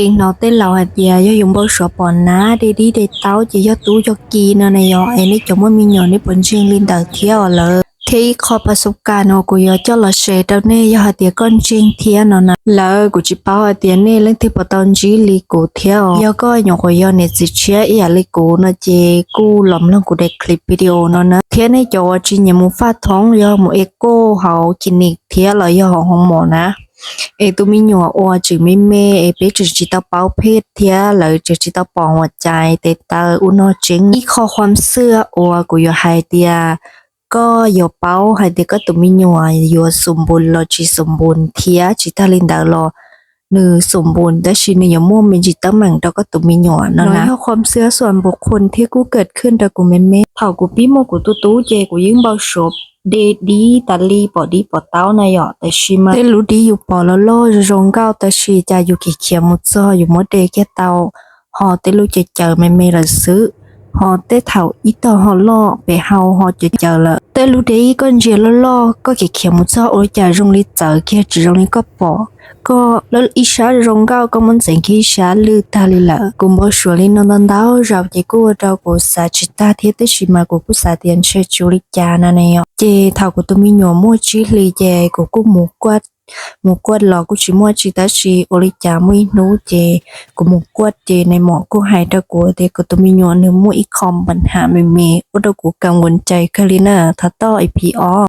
Ces hnov tej laus hais tias yog yus npau suav pom nab de dib de taub ces yog tub yog ki no na yom. Es nej cov muaj me nyuam nej puas ntseeg li ntawd thiab os lawm? Thiab ib qho pas xub kas no kuv yuav coj los share rau nej, yog hais tias koj ntseeg thiab no na. Lawv kuv tsis paub hais tias nej leej twg puas tau ntsib li kuv thiab os. Yog koj nyuam qhuav yog niam txiv tshiab ib yam li kuv no ces kuj los mloog kuv daim clip video no na. Thiab nej cov uas tsis nyiam mus faj thoob, yog mus ev koj hauv clinic thiab los yog hauv hoos mom na, es tus me nyuam uas tseem me me es peb tseem tsis tau paub phej thiab lawv tseem tsis tau pom huam cai tes taw ua no tseeb. Ib qho qhuam xwab uas kuv yuav hais tias koj yuav paub hais tias koj tus me nyuam yuav xum npus los tsis xum npus thiab tsis tag li ntawd los nws xum npus tab sis nws yuav muaj me ntsis teeb meem rau koj tus me nyuam no na. Yog qhuam xwab xuam npus qhuam thiab kuj kawm khwj rau kuv me me. Thaum kuv pib muaj kuv tus tub ces kuv yeej npau suav de dib tas li, pom dib pom taub na yom. Tab sis mas tej lub dib yus pom los loj zoo zoo nkauj tab sis cas yus khiav khiav mus txog yus muab de kiag tau ho tej lub caws caws me me lawm xwb. Ho tej thaum ib tog ho loj pem hau ho caws caws lawm. Tej lub dib koj ntsia loj loj koj khiav khiav mus txog ua li cas zoo li txawv kiag tsis zoo li koj pom. Koj ib sab zoo nkauj koj muab ntxeev kiag ib sab lwj tag li lawm. Kuv npau suav li no ntau ntau zaus ces kuj ua rau kuv xav tsis tag thiab tab sis mas kuv kuj xav tias ntshe tsis ua li cas no ne yom. Ces thaum kuv tus me nyuam muaj tsib hlis ces kuv kuj mus kuaj los kuj tsis muaj tsi tab sis ua li cas muaj ib hnub ces kuv mus kuaj ces nais mom kuj hais rau kuv tias kuv tus me nyuam nws muaj ib qho npa ham me me ua rau kuv kam nkuas cai kawg li na. Thov toj ib phim os.